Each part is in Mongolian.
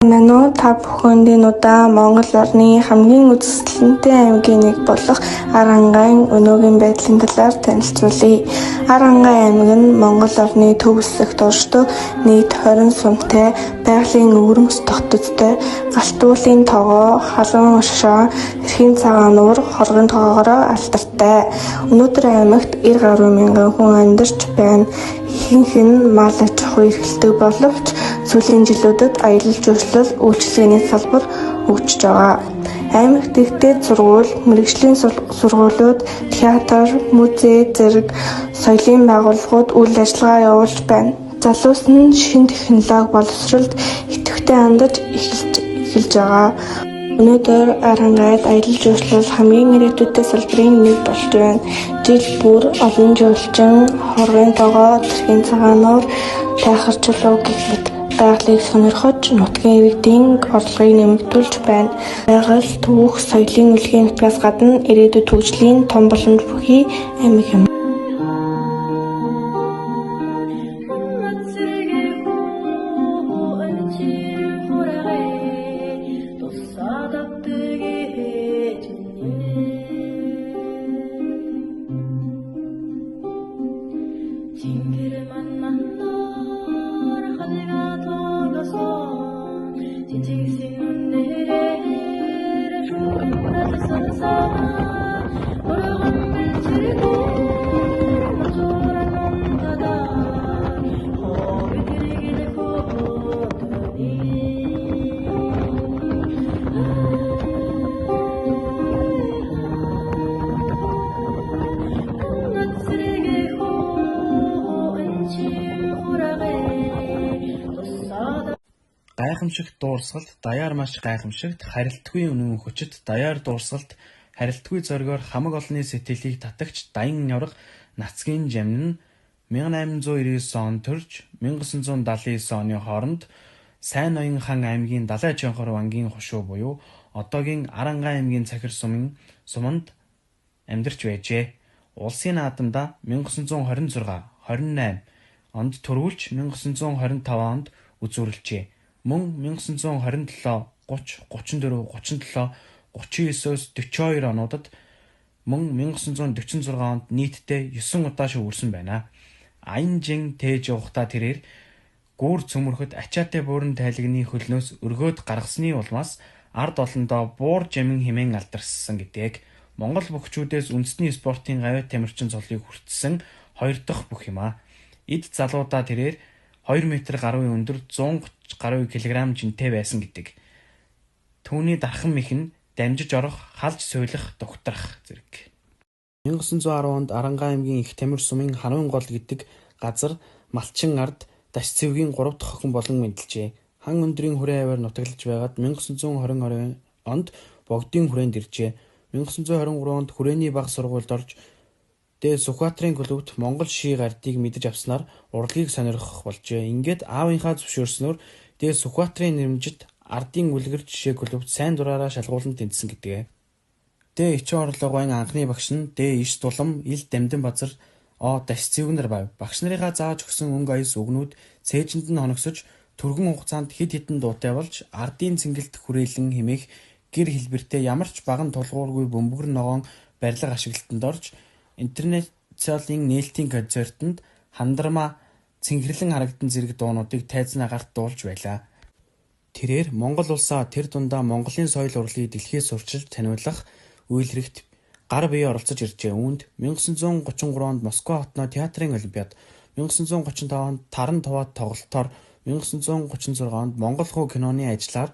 Байна уу? Та бүхэнд энэ удаа Монгол орны хамгийн үзэсгэлэнтэй аймгийн нэг болох Архангайн өнөөгийн байдлын талаар танилцуулъя. Архангай аймаг нь Монгол орны төв хэсэгт оршдог нийт 20 сумтай, байгалийн өвөрмөц тогтцтой, Галтуулын тогоо, Халуун оршоо, Тэрхийн цагаан нуур, Хоргын тогоогоороо алдартай. Өнөөдөр аймагт 90 гаруй мянган хүн амьдарч байна. Ихэнх нь мал аж ахуй эрхэлдэг боловч сүүлийн жилүүдэд аялал жуулчлал, үйлчилгээний салбар хөгжиж байгаа. Аймагт их дээд сургууль, мэргэжлийн сургуулиуд, театр, музей зэрэг соёлын байгууллагууд үйл ажиллагаа явуулж байна. Залуус нь шинэ технологи боловсролд идэвхтэй хандаж эхэлж байгаа. Өнөөдөр Архангайд аялал жуулчлал хамгийн ирээдүйтэй салбарын нэг болж байна. Жил бүр олон жуулчин Хоргын тогоо, Тэрхийн цагаан нуур, Тайхар чулуу гэх мэт байгалийг сонирхож нутгийн иргэдийн орлогыг нэмэгдүүлж байна. Байгаль, түүх, соёлын үлгээн нутгаас гадна ирээдүйд хөгжлийн том боломж бүхий аймаг юм. Гайхамшигт дуурсгалд даяар маш гайхамшигт харилтгүй үнэн хүчит даяар дуурсгалд харилтгүй зоригоор хамаг олонны сэтгэлийг татагч даян аварга Нацгийн Жамин нь 1899 онд төрж 1979 оны хооронд Сайн ноён хаан аймгийн Далай Чонхор вангийн хошуу буюу одоогийн Арангай аймгийн Цахир суманд амьдарч байжээ. Улсын наадамдаа 1926, 28 онд төрүүлж 1925 онд үзүүрлэжээ. Мөн 1927, 30, 34, 37, 39-өөс 42 онуудад мөн 1946 онд нийтдээ 9 удаа шүүгэрсэн байна. Аян жин тээж явахдаа тэрээр гүүр цөмөрхөд ачаатай буурын тайлагны хөлнөөс өргөөд гаргасны улмаас ард олондоо буур жамин хэмээн алдаршсан гэдэг. Монгол бөхчүүдээс үндэсний спортын гавьяат тамирчин цолыг хүртсэн хоёр дахь бүх юм аа. Эд залуудаа тэрээр 2 метр гаруй өндөр 130 гаруй килограмм жинтэй байсан гэдэг. Түүний дархан мэх нь дамжиж орох, халж суйлах, дугтрах зэрэг. 1910 онд Арангай аймгийн Их Тамир сумын Харуйн гол гэдэг газар Малчин ард Дашцэвгийн 3 дахь охин болон мэндэлжээ. Хан өндрийн хүрээ аваар нутаглаж байгаад 1922 онд Богдын хүрээнд иржээ. 1923 онд хүрээний бага сургуульд орж Д. Сүхбаатарын клубт Монгол ши гардыг мэдэж авснаар урлагийг сонирхох болжээ. Ингээд аавынхаа зөвшөөрснөөр Д. Сүхбаатарын нэрмжит ардын үлгэр жишээ клубт сайн дураараа шалгуулан тэнцсэн гэдэг. Д. Ичин Хорлоогойн анхны багш нь Д. Иш Дулам, Ил Дамдин Базар, О. Дашцэвгнэр байв. Багш нарынхаа зааж өгсөн өнгө аяс үгнүүд цээжинд нь хоногсож түргэн хугацаанд хэд хэдэн дуутай болж ардын цэнгэлт хүрээлэн хэмээх гэр хэлбэртэй ямар ч баган тулгуургүй бөмбөгөр ногоон барилга ашиглалтанд орж Интернационалын нээлтийн концертод хандармаа цэнхэрлэн харагдан зэрэг дуунуудыг тайзнаа гарт дуулж байлаа. Тэрээр Монгол улсаа тэр дундаа Монголын соёл урлагийг дэлхийд сурчилж таниулах үйл хэрэгт гар бие оролцож иржээ. Үүнд 1933 онд Москва хотноо театрын олимпиад, 1935 онд Таран туваат тоглолтоор, 1936 онд Монгол хуу киноны ажиллаар,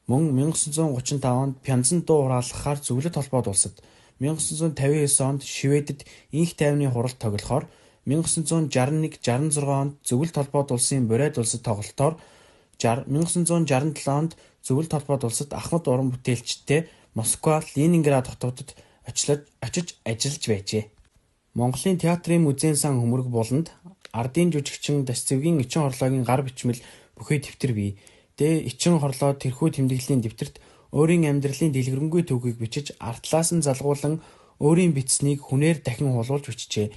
мөн 1935 онд Пянзан дуу хураалгахаар Зөвлөт холбоот улсад, 1959 онд Шведэд инх тайвны хурал тоглохоор, 1961 66 онд Зөвлөлт холбоот улсын Бурайд улсад тоглолтоор, 1967 онд Зөвлөлт холбоот улсад ахмад уран бүтээлчтэй Москва, Ленинград хотуудад очиж ажиллаж байжээ. Монголын театрын музейн сан хөмрөг буланд ардын жүжигчин Дашцэвгийн Ичин хорлоогийн гар бичмэл бүхий дэвтэр бий. Д. Ичин хорлоо тэрхүү тэмдэглэлийн дэвтэрт өөрийн амьдралын дэлгэрэнгүй түүхийг бичиж, ард талаас нь залгуулан өөрийн бичсэнийг хүнээр дахин хуулуулж бичжээ.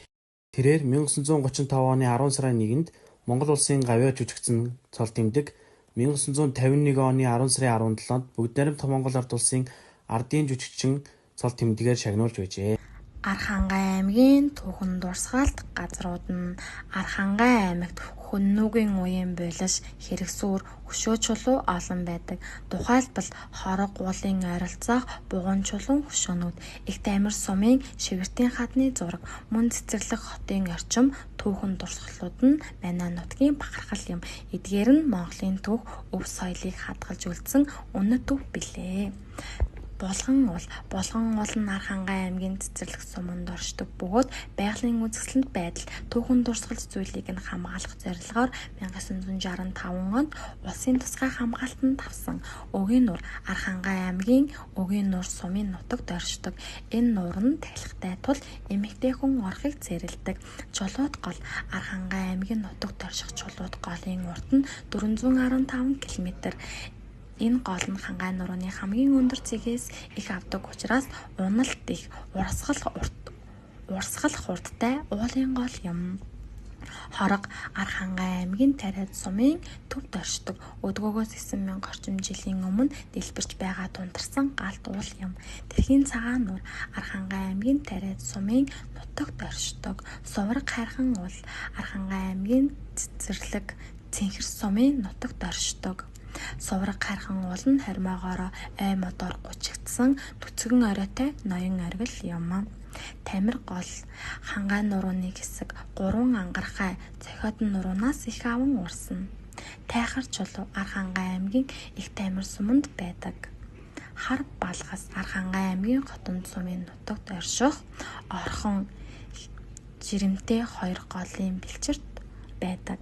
Тэрээр 1935 оны 10 сарын 1-нд Монгол улсын гавьяа жүжигчин цол тэмдэг 1951 оны 10 сарын 17-нд Бүгд Найрамдах Монгол Ард Улсын ардын жүжигчин цол тэмдгээр шагнуулж байжээ. Архангай аймгийн түүхэн дурсгалт газрууд нь Архангай аймагт Хөннүүгийн үеийн булш, хэрэгсүүр, хөшөө чулуу олон байдаг. Тухайлбал Хорог уулын ойролцоох Буган чулуун хөшөөнүүд, Их Тамир сумын Шивэртийн хадны зураг, мөн Цэцэрлэг хотын орчим түүхэн дурсгалууд нь манай нутгийн бахархал юм. Эдгээр нь Монголын түүх, өв соёлыг хадгалж үлдсэн үнэт төв билээ. Булган уул. Булган уул нь Архангай аймгийн Цэцэрлэг суманд оршдог бөгөөд байгалийн үзэсгэлэнт байдал, түүхэн дурсгалт зүйлийг нь хамгаалах зорилгоор 1965 онд улсын тусгай хамгаалтанд авсан. Өгийн нуур. Архангай аймгийн Өгийн нуур сумын нутагт оршдог. Энэ нуур нь тахилгатай тул эмэгтэй хүн орохыг зэрэлдэг. Чулуут гол. Архангай аймгийн нутагт орших Чулуут голын урт нь 415 км. Энэ гол нь Хангай нурууны хамгийн өндөр цэгээс их авдаг учраас уналт их, урсгал хурдтай уулын гол юм. Хорог. Архангай аймгийн Тариад сумын төвд оршдог. Өдгөөгөөс 9000 орчим жилийн өмнө дэлбэрч байгаа тунтарсан галт уул юм. Тэрхийн цагаан нуур. Архангай аймгийн Тариад сумын нутагт оршдог. Сувраг хайрхан уул. Архангай аймгийн Цэцэрлэг Цэнхэр сумын нутагт оршдог. Сувраг хайрхан уул нь хормойгоороо ой модоор гучигдсан нүцгэн оройтой ноён оргил юм. Тамир гол. Хангай нурууны хэсэг 3 ангархай зохиод нуруунаас их аван урсна. Тайхар чулуу. Архангай аймгийн Их Тамир суманд байдаг. Хар балгас. Архангай аймгийн Хотонд сумын нутагт орших Орхон жирэмтэй хоёр голын бэлчэрт байдаг.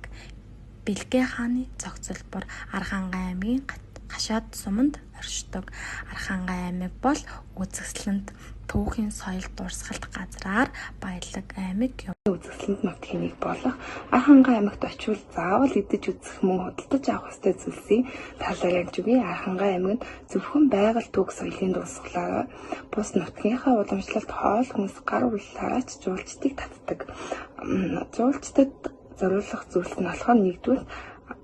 Бэлгээ хааны зохицолбор. Архангай аймгийн Гашаад суманд оршдог. Архангай аймаг бол үзэсгэлэнт түүхийн соёл дурсгалт газраар баялаг аймаг юм. Үзэсгэлэнт нутгийн нэг болох Архангай аймагт очивол заавал идэж үзэх мөн худалдаж авах ёстой зүйлсийн талаар ярьж өгье. Архангай аймаг нь зөвхөн байгаль түүх соёлын дурсгалаараа бус нутгийнхаа уламжлалт хоол хүнс гар урлалаараа ч жуулчдыг татдаг. Жуулчдад зориулах зүйлс нь болохоор нэгдүгээр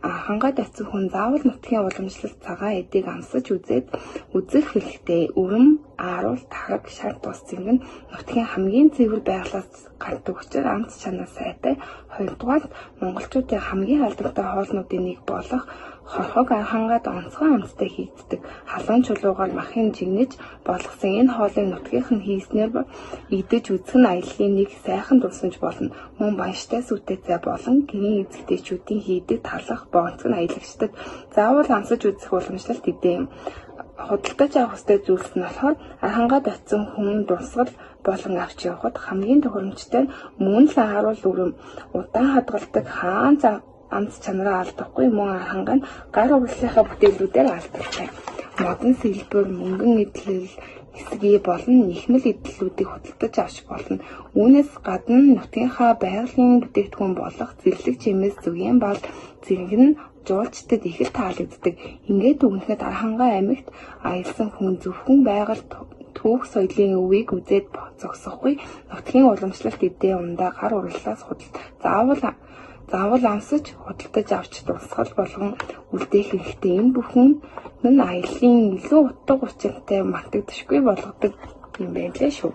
Архангайд очив хүн заавал нутгийн уламжлалт цагаан эдийг амсаж үзээд үзэх хэрэгтэй. Өрөм, ааруул, тараг, шар тус цэнгэг нь нутгийн хамгийн цэвэр байгалиас гардаг учраас амт чанар сайтай. Хоёрдугаарт монголчуудын хамгийн алдартай хоолнуудын нэг болох хорхог Архангайд онцгой амттай хийгддэг. Халуун чулуугаар махын жигнэж болгосон энэ хоолыг нутгийнх нь хийснээр идэж үзэх нь аяллын нэг сайхан дурсамж болно. Мөн банштай сүтэй цай болон гэрийн эцэгтэйчүүдийн хийдэг талах бонцог нь аялагчдад заавал амсаж үзэх уламжлалт эдээ юм. Худалдаж авах ёстой зүйлс нь болохоор Архангайд очсон хүн дурсгал болон авч явхад хамгийн тохиромжтой нь мөн л ааруул өрөм удаан хадгалдаг хаан амт чанараа алдахгүй мөн Архангай нь гар урлалынхаа бүтээлүүдээр алдартай. Модон сэлбэр, мөнгөн эдлэл, эсгээ болон нэхмэл эдлэлүүдийг худалдаж авч болно. Үүнээс гадна нутгийнхаа байгалийн бүтээгдэхүүн болох зэрлэг чимээс зүгийн бал зэрэг нь жуулчдад их л таалагддаг. Ингээд дүгнэхэд Архангай аймагт аялсан хүн зөвхөн байгаль түүх соёлын өвийг үзээд зогсохгүй нутгийн уламжлалт эдээ ундаа гар урлалаас заавал амсаж худалдаж авч дурсгал болгон үлдээх хэрэгтэй. Энэ бүхэн нь аяллын илүү утга учиртай мартагдашгүй болгодог юм байлээ шүү.